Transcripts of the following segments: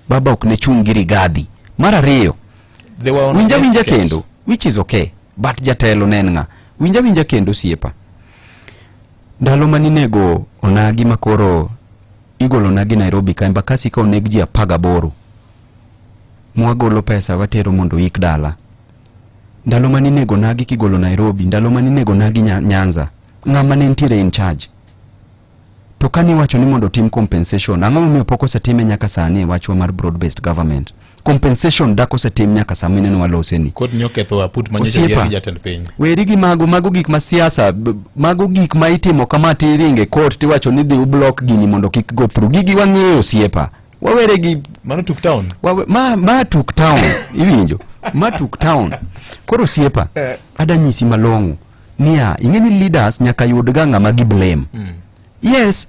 Baba ok ne chung' gi Rigathi. Mar ariyo, They were on winja against winja tickets. kendo, which is okay, but jatelo ne en ng'a? Winja winja kendo, osiepa. Ndalo maninego onagi makoro igolo onagi Nairobi ka, Embakasi ka oneg ji 18, mwagolo pesa watero mondo oik dala. Ndalo maninego onagi kigolo Nairobi, ndalo maninego onagi Nyanza, ng'ama ne nitiere in charge? To kani iwacho ni mondo otim compensation, ang'o momiyo pok osetime nyaka sani e wachwa mar broad based government? Compensation dak osetim nyaka sama ineno waloseni. Kod nyoketho aput manyocha Osiepa. yier gi jatend piny. Weri gi mago gik ma siasa, mago gik ma itimo kama tiringe court tiwacho ni dhi ublock gini mondo kik go through. Gigi wang'eyo, osiepa. Wawere gi Mano tuk town. Ma tuk town, iwinjo? Ma tuk town. Koro osiepa, ada nyisi malong'o niya, ing'e ni leaders nyaka yud ga ng'ama gi blame. Yes,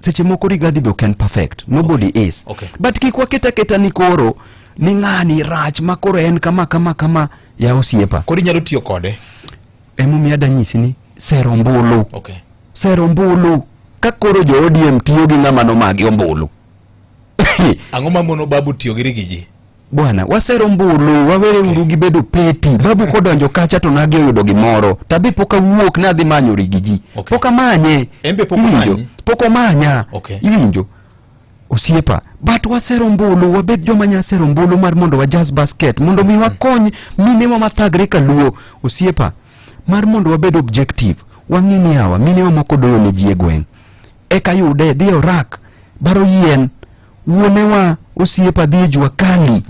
seche moko Rigathi be ok en perfect, nobody is. But kik waket aketa ni koro ni ng'ani rach ma koro en kama kama kama ya, osiepa. Koro inyalo tiyo kode. Emomiyo ada nyisi ni sero ombulu. Sero ombulu ka koro jo ODM tiyo gi ng'ama nomagi ombulu. Ang'o ma mono Babu tiyo gi Riggy G? Bwana, wasero ombulu, wawere uru gi bedo petty. Babu kodonjo kacha to nagi oyudo gimoro tabe pok awuok nadhi manyo Riggy G. Pok amanye. En be pok Iwinjo? omanyi? Pok omanya. Iwinjo, osiepa? But wasero ombulu, wabed joma nya sero ombulu mar mondo wajaz basket mondo mi wakony minewa mathagre kaluo. Osiepa, mar mondo wabed objective, wang'i ni hawa minewa moko doyo ne ji e gweng' eka yude dhi e orak baro yien. Wuonewa, osiepa, dhi e jua kali,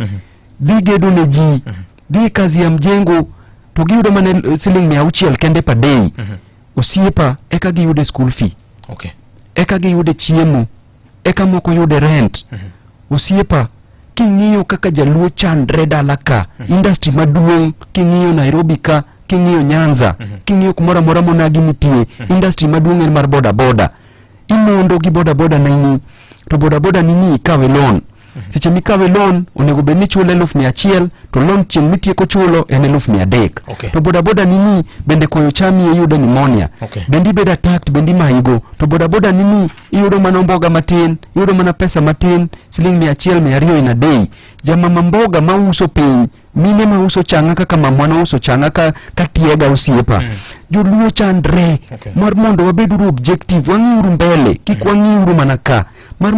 dhi gedo ne ji, dhi e kazi ya mjengo, to giyudo mana siling 600 kende per day, osiepa, eka giyude school fee, eka giyude chiemo, eka moko yude rent. Osiepa, king'iyo kaka jaluo chandre dala ka, industry maduong' king'iyo Nairobi ka, king'iyo Nyanza, king'iyo kumoro amora monagi nitie, industry maduong' en mar boda boda. Imondo gi boda boda nini, to boda boda nini ikawe loan. Seche mikawe loan onego bed ni ichule 100,000, to loan chieng' mitieko chulo en 300,000. To boda boda nini bende koyo chami, iyudo pneumonia, bende ibedo attacked, bende imayigo. To boda boda nini iyudo mana mboga matin, iyudo mana pesa matin, siling 100, 200 in a day. Jamama mboga mauso piny, mine mauso changa kaka mamwa nouso changa ka tiega, osiepa. Joluo chandre. Mar mondo wabed uru objective, wang'iuru mbele, kik wang'iuru mana ka mar